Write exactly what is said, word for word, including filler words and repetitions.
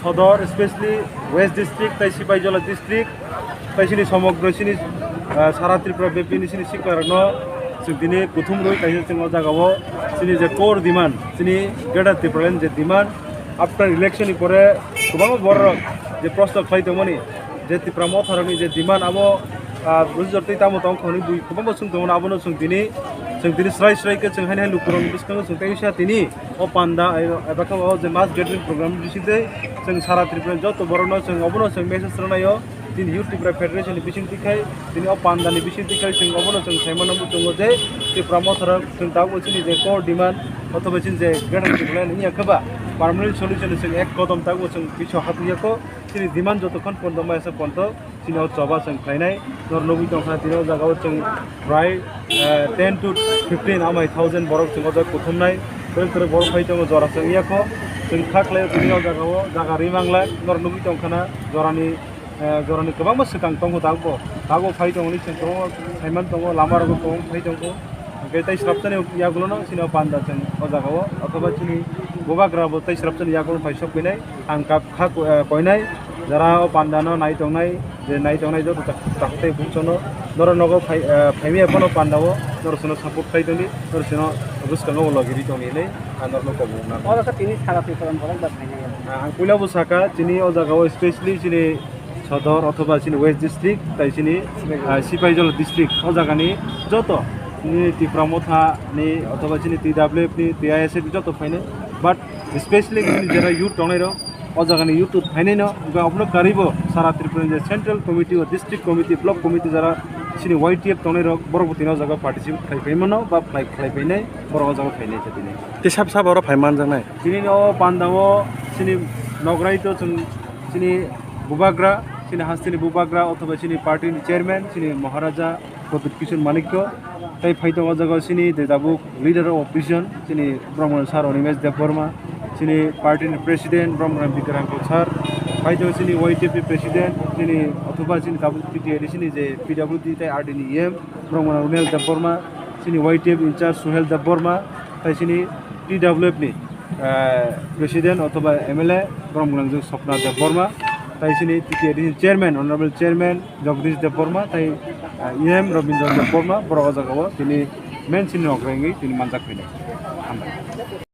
Sodor, especially West District, tai Sipaijala District, tai chini somogro chini, ah, sara Tripura bepini chini siklarokno chwng tini kuthum rwi kaisa chwng o jagao chini je core demand, chini Greater Tipraland je demand, after election ni pore kwbangma bororok je proshno khlai tongmani, je Tipra Motharokni je demand abo, ah, bujor tei tamo tong khonwi bui kwbangma chwng tongmani, abono chwng tini, chwng tini srai srai khe chwng haino hai lukurokni bwskango chwng tei wngsa tini o panda, eh, eba khe o je mass gathering program bising tei chwng sara Tripura joto borokno chwng obono chwng message rwnaio. Tini Youth Tipra Federation ni bising twi khai, tini o panda ni bising twi khai chwng obono chwng saimano bo tongo je Tipra Motharok chwng tabuk chini je core demand othoba chini je Greater Tipraland wngya khe ba permanent solution chwng ek kodom tabuk chwng biso haphuya kho. Chini demand jotokhon pondo maisa pondo chini o choba chwng khlainai. Nor nugwi tongkha tini o jagao chwng prai, eh, ten to fifteen amai thousand borok chwng o jaga kuthumnai. Kwrwng kwrwng borok phai tongo jora chwng yakho. Chwng kha khlaio tini o jagao jaga ri manglak. Nor nugwi tongkhana jorani, eh, jorani kwbangma swkang tongo tabukbo. Tabukbo phai tongoni chwng kwbangma saiman tongo, lama rogo kwbangma phai tongo. Hwnkhe tei srapchani yagulono chini o panda chwng o jagao, othoba chini bubagrabo tei srapchani yagulono phai sok phinai. Ang kap kha ko-, eh, koinai, jara o panda no nai tongnai, je nai tongnai joto tak, tak tei bukchano, norok nogo phai, eh, phaimya phano panda o, norok sono support khai tongdi, norok sono bwskango logi ri tongdi hinwi ang norokno kobong nang. Oro khe tini sara Tripura ni borok da phainai. Ah, ang puila bo saka, chini o jaga o specially chini Sodor othoba chini West District, tai chini, ah, Sipaijala District, o jaga ni joto, chini Tipra Motha ni othoba chini T W F ni, T I S F ni joto phainai, but specially chini jera youth tongnai rok, o jaga ni youth phainai no, hwnkhe obono karwi bo sara Tripura ni je central committee o district committee, block committee jara chini Y T F tongnai rok, borok bo tini o jaga participate khai phai mano ba khlai, khlai phainai, borok o jaga phainai khe tini. Tei sab sab oro phai manjaknai. Tini o panda o chini nograi to chwng chini bubagra, chini hasteni bubagra othoba chini party ni chairman, chini Maharaja Pradyut Kishore Manikya, tei phai tongo o jaga o chini de tabuk leader of opposition, chini Brahmana sir Animesh Debbarma, chini party ni president Brahmana Bikrang Kothar, phai tongo chini Y T F ni president, chini othoba chini tabuk T T A D C ni je P W D tei R D ni E M Brahmana Runel Debbarma, chini Y T F in charge Suhel Debbarma, tei chini T W F ni, eh, president othoba M L A Brahmana Swpna Debbarma, tei chini T T A D C ni chairman, honorable chairman Jagdish Debbarma, tei, eh, E M Rabindra Debbarma, borok o jaga o tini main chini nograi wngwi tini manjak phainai. Hambai.